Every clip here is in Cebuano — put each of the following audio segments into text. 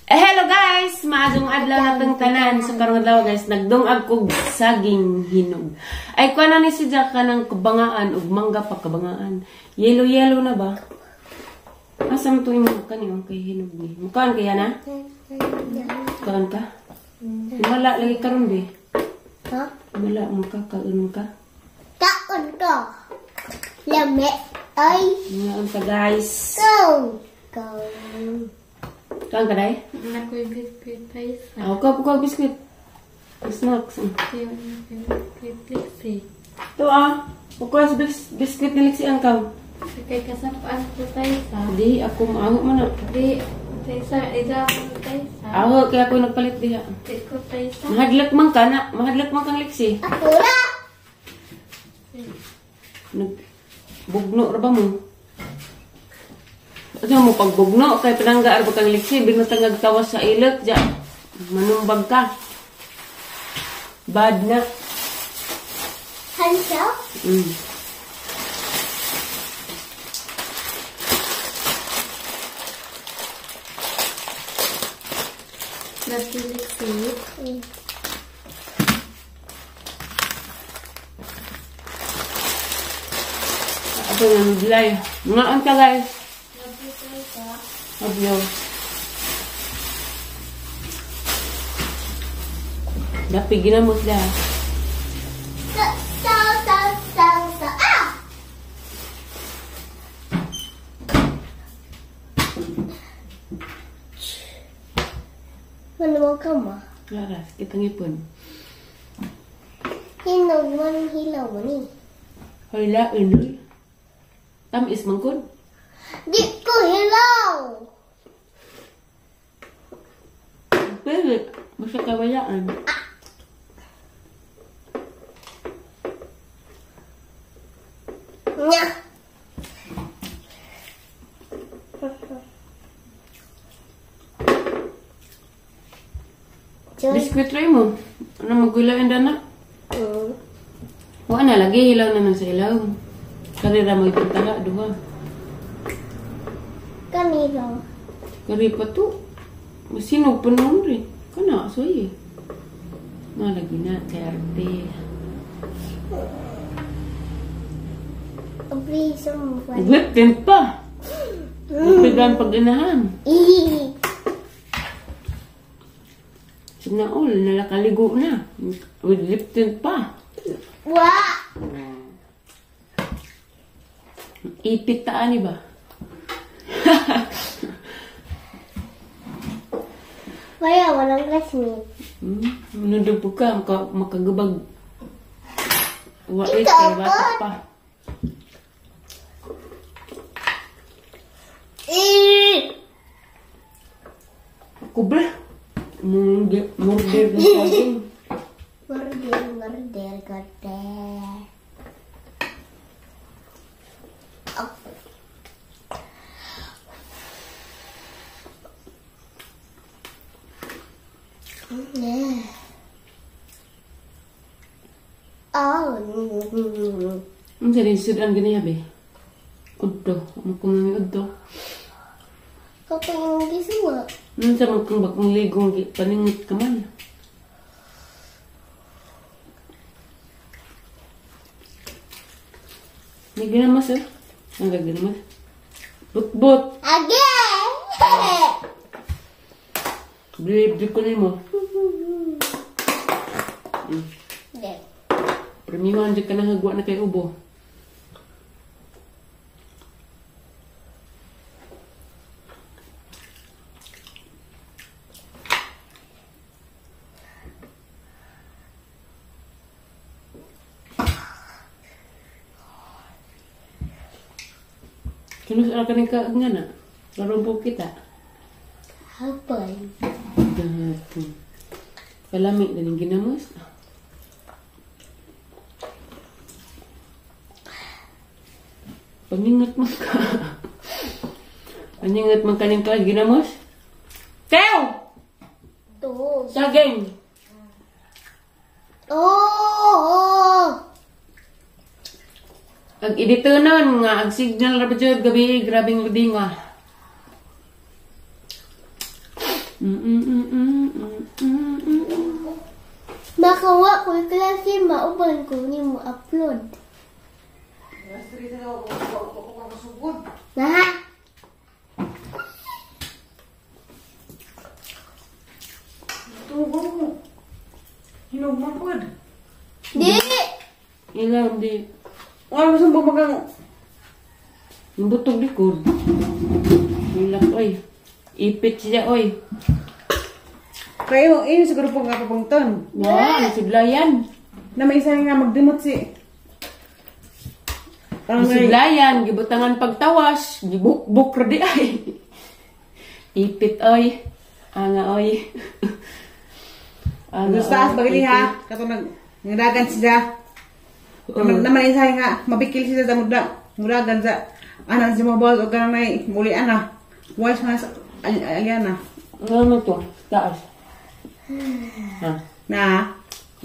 Eh, hello guys! Maagong adlaw natong tanan. So karong adlaw guys, nagdungag kog saging hinog. Ay kuha na ni si Jack kanang kabangaan ug mangga pa kabangaan. Yellow yellow na ba? Asa man to imong kani ang kay hinog ni? Mukaan kaya na? Kaan ka? Wala lagi karon be. Ha? Wala mo ka kaon ka. Kaon ko. Lami. Ay. Ngaon ka guys. Go. Go. Kaan ka dai? Nakoy biskuit tayo. Ako ka po biskuit. Snacks. Biskuit liksi. Ito ah. Kukuha sa biskuit ni Lixi ang kaw. Kay kasapaan ko tayo sa. Di, ako maaho man na. Di, tayo sa. Ida ko tayo sa. Aho, kaya ako nagpalit diha. Di ko tayo sa. Mahadlok man ka na. Mahadlok man kang Lixi. Ako na. Nagbugno ra ba mo? Ano mo pagbugno? Kay pinangga ra ba kang Lixi? Binutang tawas sa ilot. Diya. Manumbag ka. Bad na. Hansa? Mm. Nagiliksi. Ako na nudlay. Ngaon ka guys. Abyo. Dapi ginamos da. So, so, so, so, so. Ah! Ano mo ka mo? Laras, kitang ipon. Hinog man hilaw mo ni. Hala, inoy. Tamis man kun. Di ko hilaw! Pero, basta kabayaan. Nya! Biskuit rin mo. Ano magulain na? Mm. Wala na lagi, hilaw naman sa ilaw. Karira mo itong duha. Kanino? Kari pa to. Masinog pa noon rin. Kana, soy. Nalagi na, kerte. Abriso mo pa. Whipping pa. Whipping pag inahan. Sinaol, nalakaligo na. With lip tint pa. Wa! Ipit taan, iba? Wala, walang classmate. Manundog po ka, makagubag. Wa Ikaw is, kay bata pa. Ako ba? Murder ng saging. Murder, murder, murder. Oh. Oh. Ang sarin sudan ganyan be. Udto, ang kumami udto. Kapag yung gisuwa. Nung sa mga bakong ligong paningit ka man. May ginamas eh. Ang ginamas. Butbot. Again! Bili ko na mo. Premiwan dyan ka na hagwa na kay ubo. Kano sa ka nagkaag nga na? Karoon po kita. Hapon. Gahapon. Kalami na ning ginamos. Paningat man ka. Paningat man ka ning ka ginamos. Teo! To. Saging! Oh! Ang editonon nga, ang signal ra ba jud gabi, grabing ludinga. Makawa ko klase, mauban ko ni mo upload. Nah. Tugo ko. Hinog man pod. Di. Ilang di. Wala mo sa bumagang. Yung butog likod. Hilak, oy. Ipit siya, oy. Kayo, ini siguro po nga papangton. Wow, nasidlayan. Na may isa nga magdimot si. Parang ngay. Nasidlayan, gibutangan pagtawas, gibukbuk ra di ay. Ipit, oy. Anga, oy. Anga, Gusto taas oy, bagili ha. Kato nag ngadagan siya. Oo. Naman isa nga mabikil siya sa mudla. Muragan sa anan si mabawal o kanang nay muli ana. Wise man sa Aliana. Ano to? Taas. Ha? Na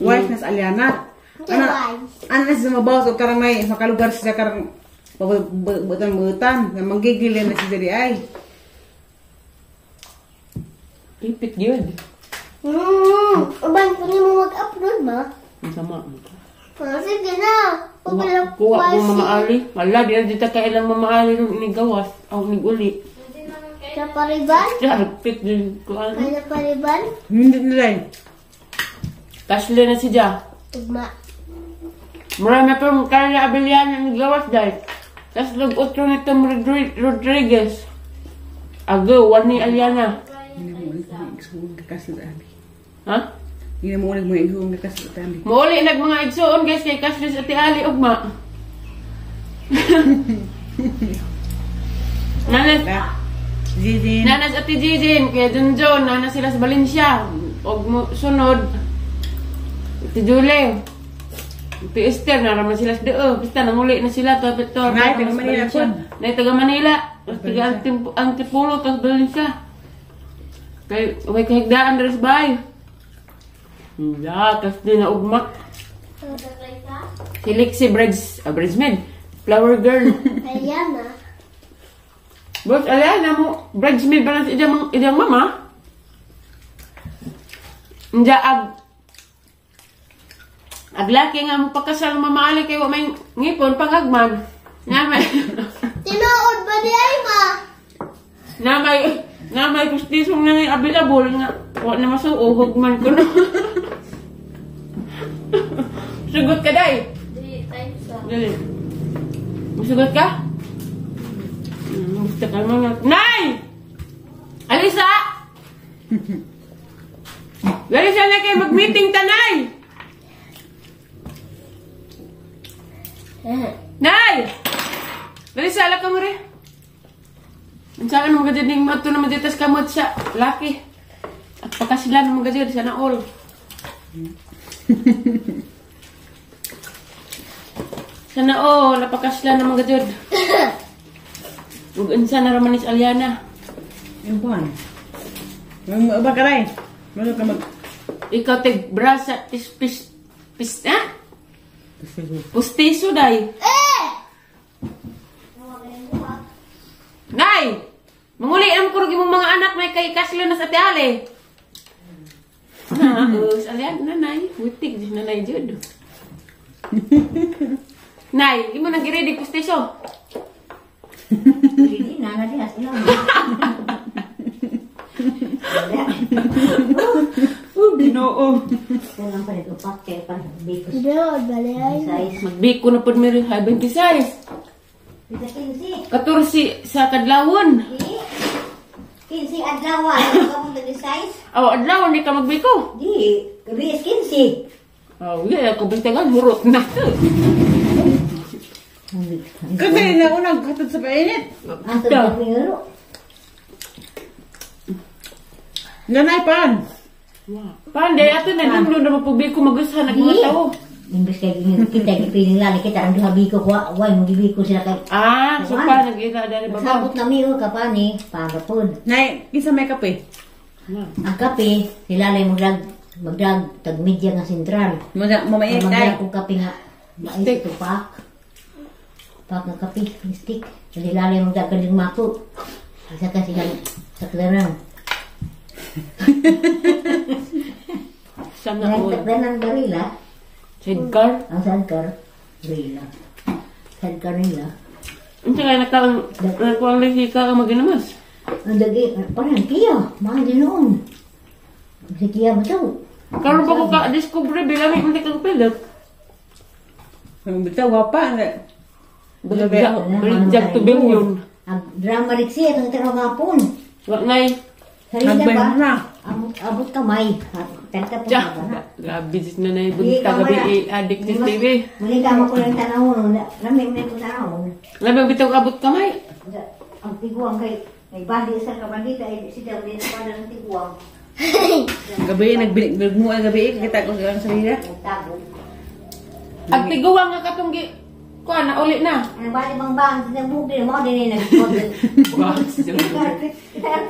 wife na sa Aliana. Ana Wise. ana si mabawal o kanang nay makalugar siya karang butan-butan na manggigil na siya diri ay. Ipit yun. Uban ko ni mo mag-upload ma. Ang sama. Ah, sige na. Kuha, kuha ko Mama Ali. Wala, di na dito kailang Mama Ali nung inigawas. Ang iniguli. Sa pariban? Siya, nagpit din ko ano. Kaya pariban? Hindi na rin. Kasli na si Ja. Tugma. Marami pa mong kaya Abeliana ng gawas dahil. Tapos nag-utro nitong Rodriguez. Ago, wani Aliana. Hindi mo ulit mo igsuon ka kasal ali. Ha? Hindi mo ulit mo igsuon ka kasal ali. Muuli nag mga igsuon guys kay Kasli sa Ate Ali ugma. Nanas, Zizin. nanas Ate Jijin, kaya Junjun, nanas sila sa Valencia. Og mo, sunod, Ate Julie. Ate Esther, naraman sila sa Doo. Basta nanguli na sila. To, to, Nay, taga Manila pod. Nay, taga Manila. Tapos taga Antipolo, tapos Valencia. Kay, way kahigdaan diri sa bahay. Ya, tapos di na ugma. Si Lexi bridesmaid. Flower girl. Aliana. Boss, ala na mo, bridesmaid ba na sa iyang mama? Nja, ag laki nga mo pakasal mama Ali kay wa may ngipon pangagman. Nga may, Tinuod ba di ay ma? nga may kustisong nga ngay available nga wa na masuohog man kuno. Sugot ka day. Di, tayo sa. Dali. Musugot ka? Gusto ka mga... Nay! Alisa! Alisa na kayo mag-meeting ta, Nay! Nay! Alisa, ala ka mo rin. Ang saan mga gadyan yung ato naman dito sa kamot sa laki. At pagkasila ng mga gadyan, sana all. Sana all, napakasila ng mga gadyan. Ug unsa na raman ni Aliana. Yung buwan. Yung ba ka rin? Ano ka mag... Ikaw tig brasa pis pis pis ah? Pustiso day. Eh! Nay! Manguli ang kurog imong mga anak may kay kaslo na sa Ate Ale. Na, us Aliana nanay, witig di nanay jud. Nay, imo nang gi-ready pustiso. Hindi na, na diha sila. Oh, Ginoo. Kulang pa rin upak kay pan biko. Tinuod ba di ay? Size. Magbiko na pud mi rin 26. Pita 15. 14 sa kadlawon. Di. 15 adlaw, ano ka mong size? Aw, adlawon di ka magbiko. Di, gabi is 15. Oh, yeah, ako bintagan hurot na. Kagay na unang katod sa painit. Ang tubig miro. Nanay pan. Wow. Pande, ato na dum na mapagbiko magusahan ang mga tao. Imbes kay kita gipiling lali kita ang duha biko ko, way mo gibiko sila kay. Ah, so pa nag-ila dali babaw. Sabot na mi kapani, para pud. Nay, kinsa may kape? Ang kape, sila lay magdag magdag tag media nga sentral. Mga mamaya Magdag kay. kong kape nga. Mais ito pak. Pak nga kape, stick. Sila lay magdag kaning mako. Isa ka sila sa klarang. Sana all. Nagtakdan ang barila. Sidecar. Ang sidecar. Barila. Sidecar nila. Unsa kay nakaang ka ang maginamas? Ang dagi, parang Kia. Mahal din noon. Si Kia ba ito? Karon pa ko ka discover bilami man kag pilot. Bitaw wapa na. Balik to billion. Ang drama rin siya, itong tanaw hapon. Wa ngay. Sarili Nagbay ba? na. Abot kamay. Tagta po Tsa. ka na. Grabe jud na nay bunta gabi addict sa TV. Muli ka mo ko lang tanawon. Lami mo ko tanawon. Labi bitaw abot kamay. Ang tiguang kay may bandi sa kabrangita ay si Daw din pa ng tiguang. Gabi nagmo ang gabi kita ko sa sarili. Nagtago. Ag tiguang nga katong gi kuan na uli na. Ang bali bang bang sa bugli mo din ay nagpod.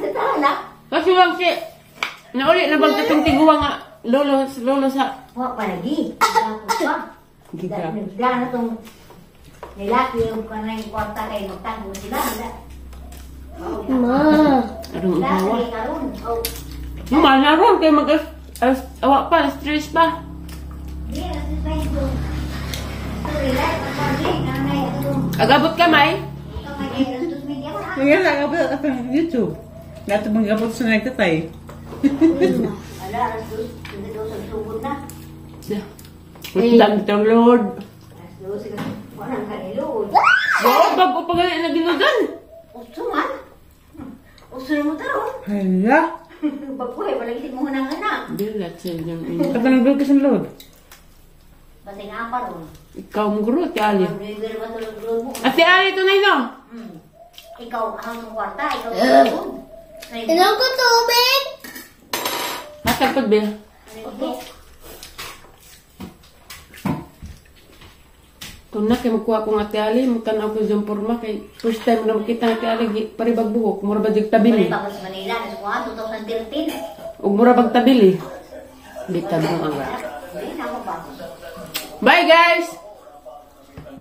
Sa tala. Kasi lang si nauli na bang katong tiguang nga lolo lolo sa Wa pa lagi. Pa. Nagdala na tong nilaki yung kanay kwarta kay magtago sila. Ma. Arong uhawa. Laki karon. Oh. Mahal na ron kay mag awa pa stress pa. Di na sa Facebook. Sorry, like, ang pagi, nanay, atong Agabot kamay. kamay kay Rastus Media ko na. Kaya lang abot sa YouTube. Nato mangabot sa nagtatay. Ala, Rastus, hindi daw sa sugod na. Wait lang the Lord. Rastus, walang kanilod. Wow, bago pa gali na ginudan. Uso man. Uso na mo taron. Hala. Baguhe, wala gising mo ng anak. Bilat sa inyong ina. Katang nagblog ka sa load. Basta nga pa ron. Ikaw ang guro, Ate Ali. Ang river ba sa loob mo? Ate Ali, ito na ino. Ikaw ang kwarta, ikaw ang sugod. Inom ko tubig. Hatag pag Bill. Ito na, kay magkuha kong Ate Ali, magtanaw ko sa porma kay first time na makita ng Ate Ali, paribag buhok, mura ba dig tabili? Balik pa ako sa Manila, nasukuha, 2013. Ug mura bag tabili. Bitag ng aga. Hindi na ako ba? Bye guys!